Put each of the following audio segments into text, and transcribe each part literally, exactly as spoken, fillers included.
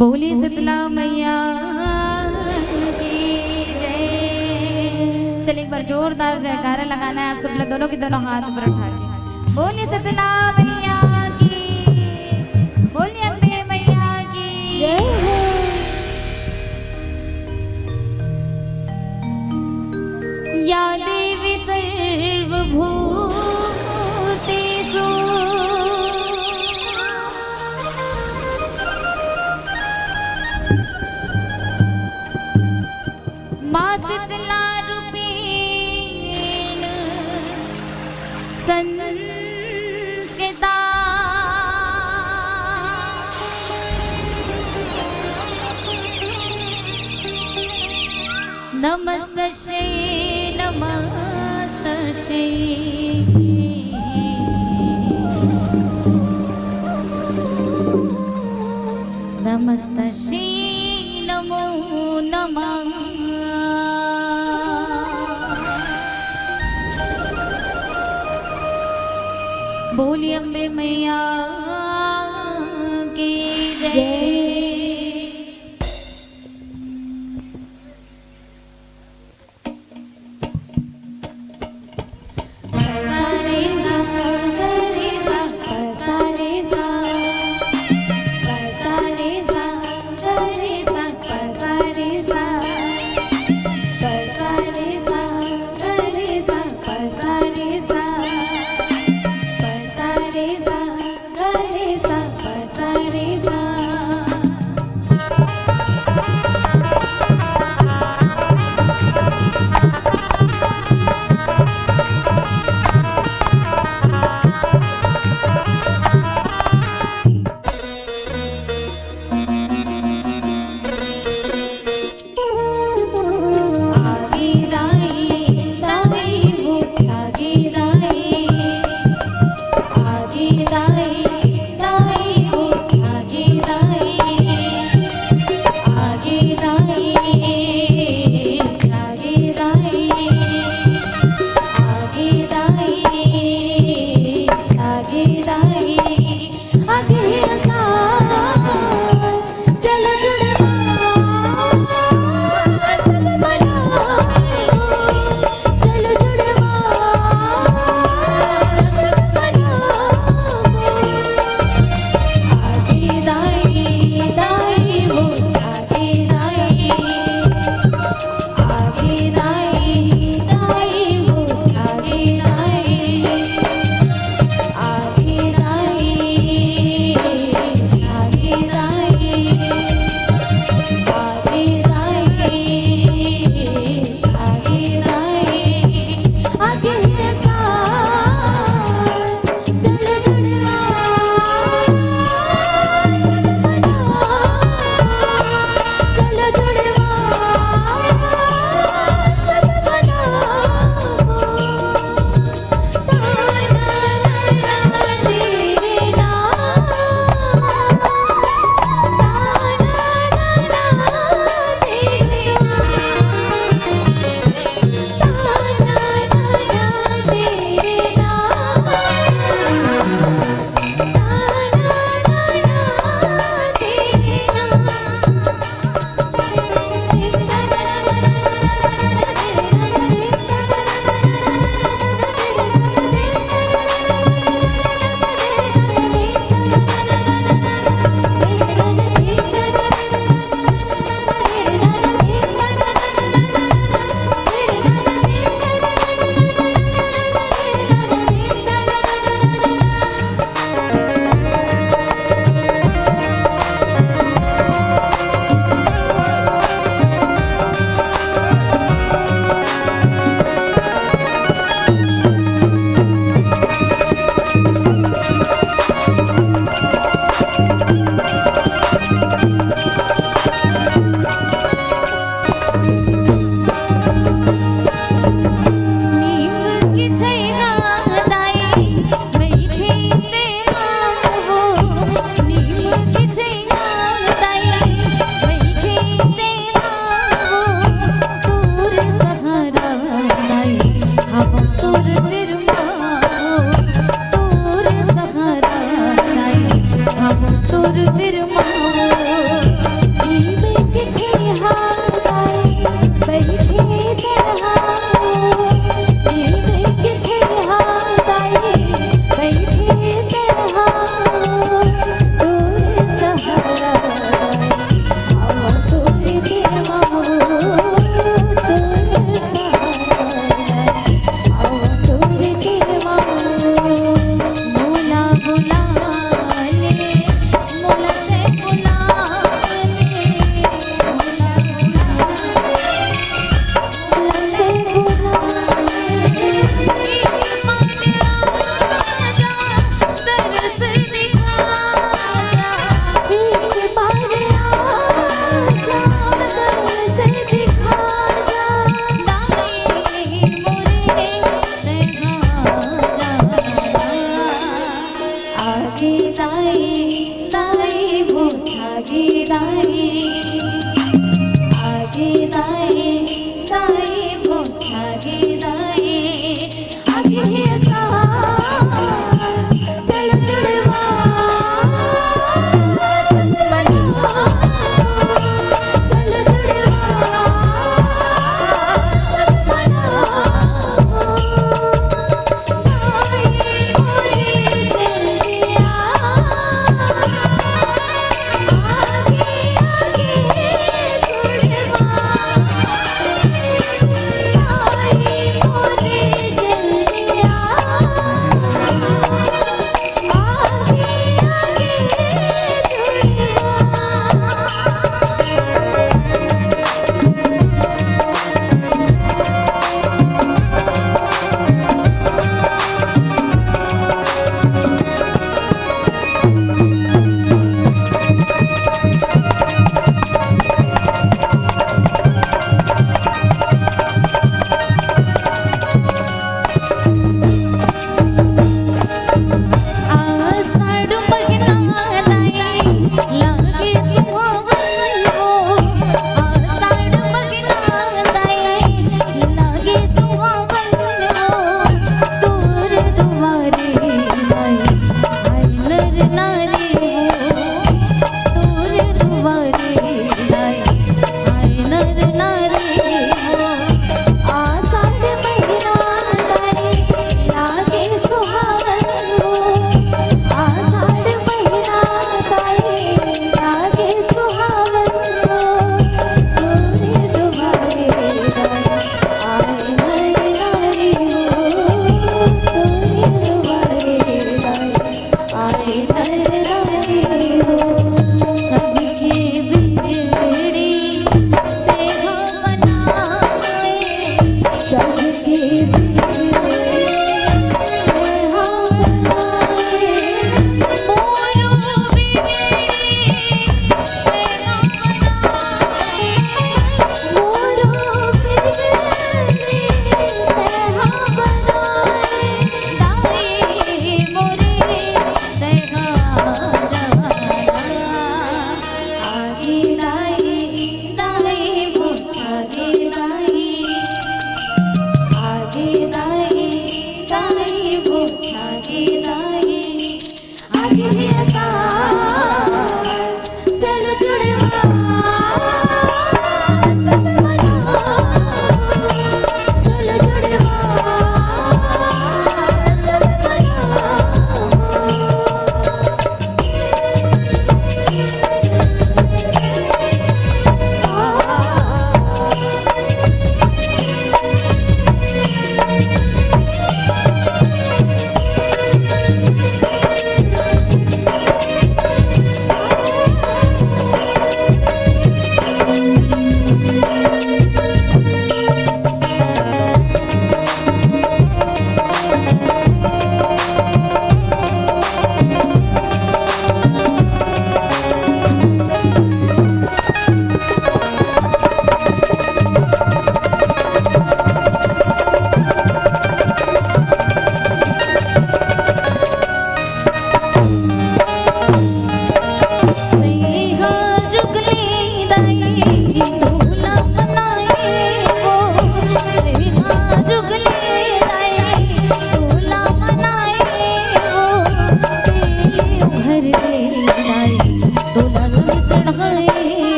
बोली शीतला मैया की जय। चल, एक बार जोरदार जयकारा लगाना है आप सब लोग, दोनों के दोनों हाथ ऊपर उठा के। बोली शीतला मैया की, बोली अम्बे मैया की जय हो। या देवी सर्वभूतेषु माँ शीतला रूपेण संस्थिता। नमस्तस्यै नमस्तस्यै नमस्तस्यै नमो नमः। बोली अम्बे मैया की जय।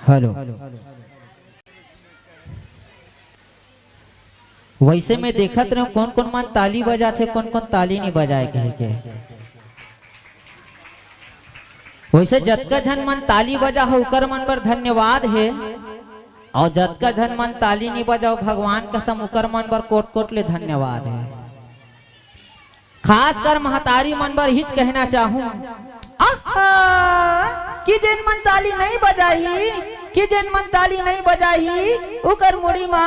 हेलो। वैसे मैं देखत रहे कोन कोन मन ताली बजाथे, कोन कोन ताली नहीं बजाए कहे के। वैसे जतका झन मन ताली बजा हो उकर मन बर धन्यवाद हे, और जतका झन मन ताली नहीं बजाओ भगवान कसम उकर मन बर कोट कोट ले धन्यवाद हे। खासकर महतारी मन बर हिच कहना चाहूं, आहा, कि जेन मन ताली नहीं बजाही, कि जेन मन ताली नहीं बजाही, उकर मुड़ी मा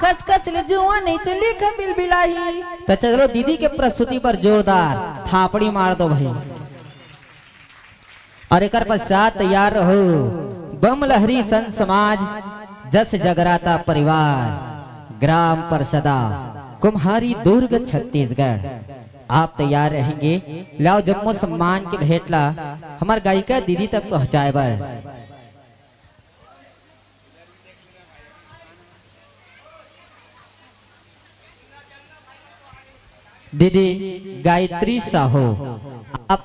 खसखस ले जुआ नहीं तो लिख बिलबिलाही। तो चलो दीदी के प्रस्तुति पर जोरदार थापड़ी मार दो भाई। और एकर पश्चात तैयार रहो बम लहरी संत समाज जस जगराता परिवार ग्राम परसदा कुम्हारी दुर्ग छत्तीसगढ़। आप तैयार रहेंगे, लाओ जम्मो सम्मान के भेंट ला हमर गायिका दीदी तक पहुंचाए बर। दीदी गायत्री साहू, आप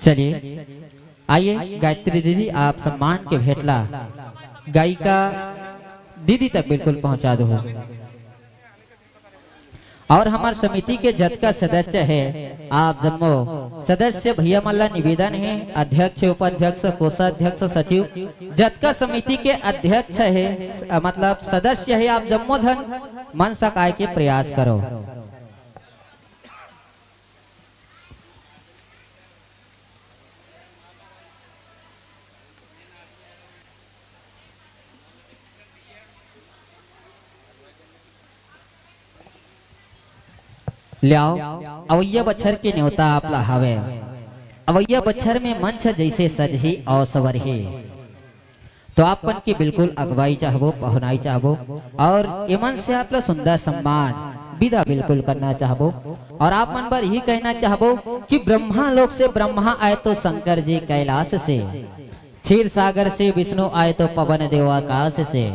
चलिए, आइए गायत्री दीदी, आप सम्मान के भेंट ला गायिका दीदी तक बिल्कुल पहुंचा दो। और हमर समिति के जतका सदस्य हे, आप जम्मो सदस्य भैया मन ला निवेदन हे, अध्यक्ष, उपाध्यक्ष, कोषाध्यक्ष, सचिव, जतका समिति के अध्यक्ष हे, स-, मतलब सदस्य हे, आप जम्मो झन मंच तक आए के प्रयास करो। ल्याओ, अवइया बछर के नेवता आप ला हावे। अवइया बछर में मंच जइसे सजही अउ संवरही। तो आप मन के बिल्कुल अगुवाई चाहबो, पहुनाई चाहबो, और एमन से आप ला सुंदर सम्मान, विदा बिल्कुल करना चाहबो। और आप मन बर ही कहना चाहबो कि ब्रह्मा लोक से ब्रह्मा आए तो शंकर जी कैलाश से, क्षीर सागर से विष्णु आए तो पवन देव आकाश से,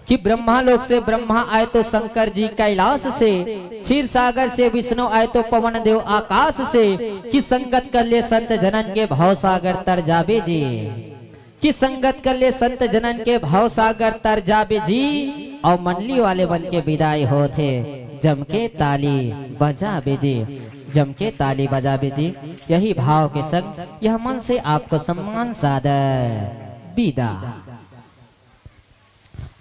कि ब्रह्मा लोक से ब्रह्मा आए तो शंकर जी कैलाश से, क्षीर सागर से विष्णु आए तो पवन देव आकाश से, कि संगत कर ले संत जनन के भव सागर तर जाबे जी, कि संगत कर ले संत जनन के भव सागर तर जाबे जी, और मंडली वाले मन के विदाई होथे जम के ताली बजाबे जी, जम के ताली बजाबे जी। यही भाव के संग यह मन से आपको सम्मान सादर विदा।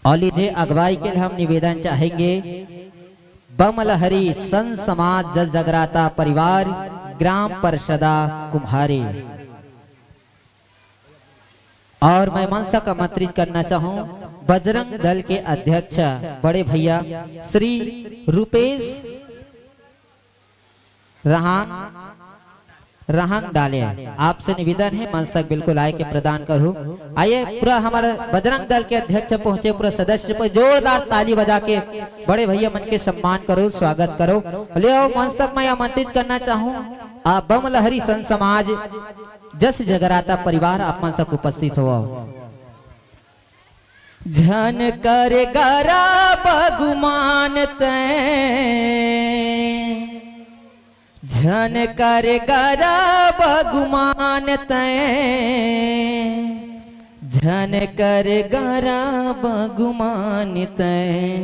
और लीजिए, अगुवाई के लिए हम निवेदन चाहेंगे, बमलहरी संत समाज जस जगराता परिवार, ग्राम परसदा कुम्हारी। और मैं मंच तक आमंत्रित करना चाहूं बजरंग दल के अध्यक्ष बड़े भैया श्री रूपेश रहंग, रहंग डाले, आपसे निवेदन है मंच तक बिल्कुल आए के प्रदान करूं। आइए, पूरा हमारे बजरंग दल के अध्यक्ष पहुंचे, पूरा सदस्य पर जोरदार ताली बजा के बड़े भैया मन के सम्मान करो, स्वागत करो। ले आओ, मंच तक मैं आमंत्रित करना चाहूं आप बम लहरी संत समाज जस जगराता परिवार, आप मन तक उपस्थित हो। झन कर गरब गुमान तैं, झन कर गरब गुमान तैं, झन कर गरब गुमान तैं।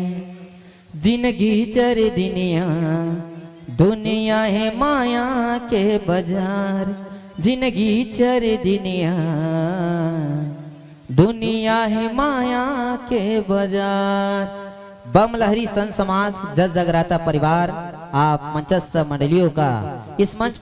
जिनगी चर दिनिया, दुनिया है माया के बजार। जिनगी चर दिनिया, दुनिया है माया के बजार। बम लहरी संत समाज जस जगराता परिवार, आप मंचस्थ मंडलियों का इस मंच